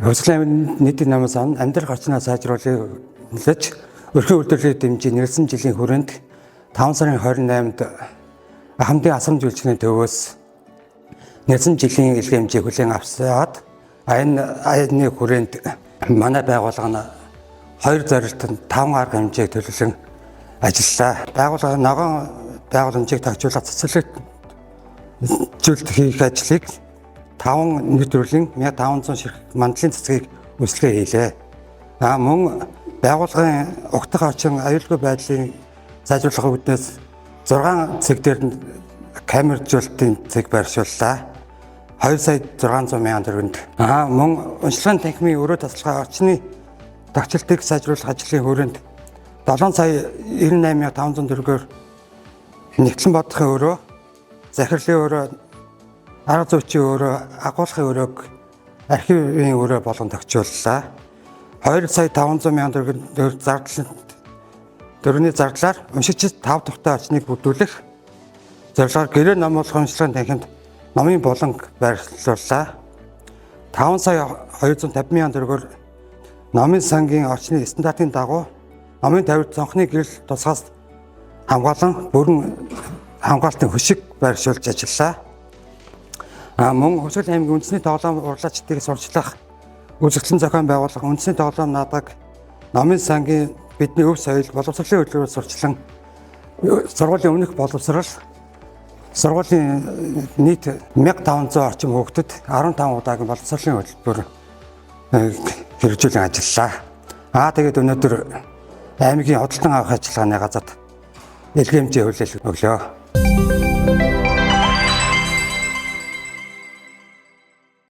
Хөвсгөлийн аймгийн нийтийн намын сан амьдрах орчноо сайжруулах өрхийн үйлдвэрлэлийг дэмжиж нэрлсэн жилийн хүрээнд 5 сарын 28-нд Ахмадын асрамж үйлчилгээний төвөөс нэрлсэн жилийн элгэмжийг хүлээн авсаад энэ аяны хүрээнд манай байгууллага нь хоёр зорилтод 5 арга хэмжээг төлөвлөн ажиллалаа. Байгууллага ногоон байгууламжийг тагжуулах цэцэрлэг зүйлд хийх ажлыг 5 нэр төрлийн 1500 ширхэг мандлын цэцгийг үйлчилгээ хийлээ. А мөн байгууллагын угтах орчин аюулгүй байдлын сайжруулах үүднээс 6 цэг дээр нь камержуулалтын цэг байршууллаа. 2 сая 600 мянган төгрөгөнд. Аа мөн уншлагын танхимын өрөө тасалгаа орчны тагчлалтыг сайжруулах ажлын хүрээнд 7 сая 98 500 төгрөгөөр нэгтлэн бодохын өрөө, захирлын өрөө, арга зүйчийн өрөө, агуулгын өрөөг архивын өрөө болгон тохиоллоо. 2 сая 500 мянган төгрөг зардал дөрөвний зардлаар уншигчид 5 тухтай орчныг бүрдүүлэх зорилгоор гэрээ номлох уншлагын танхимд номын буланг байрлууллаа. 5 сая 250 мянган төгрөгөөр номын сангийн орчны стандартын дагуу номын тавилт цонхны гэрэл тусгаас хамгаалан бүрэн хамгаалтын хөшиг байршуулж ажиллаа. А мөн Хөвсгөл аймгийн үндэсний тоглоом урлаачдыг сурчлах, үзэгдлэн зохион байгуулах үндэсний тоглоом надаг номын сангийн бидний өв соёл боловсролын хөтөлбөрөөр сурчлан сургуулийн өмнөх боловсрол сургуулийн нийт 1500 орчим хүүхдэд 15 удаагийн боловсролын хөтөлбөр хэрэгжүүлэн ажиллалаа. Аа тэгээд өнөөдөр аймгийн худалдан авах ажиллагааны газарт элгэмжийн хүлээлт өглөө.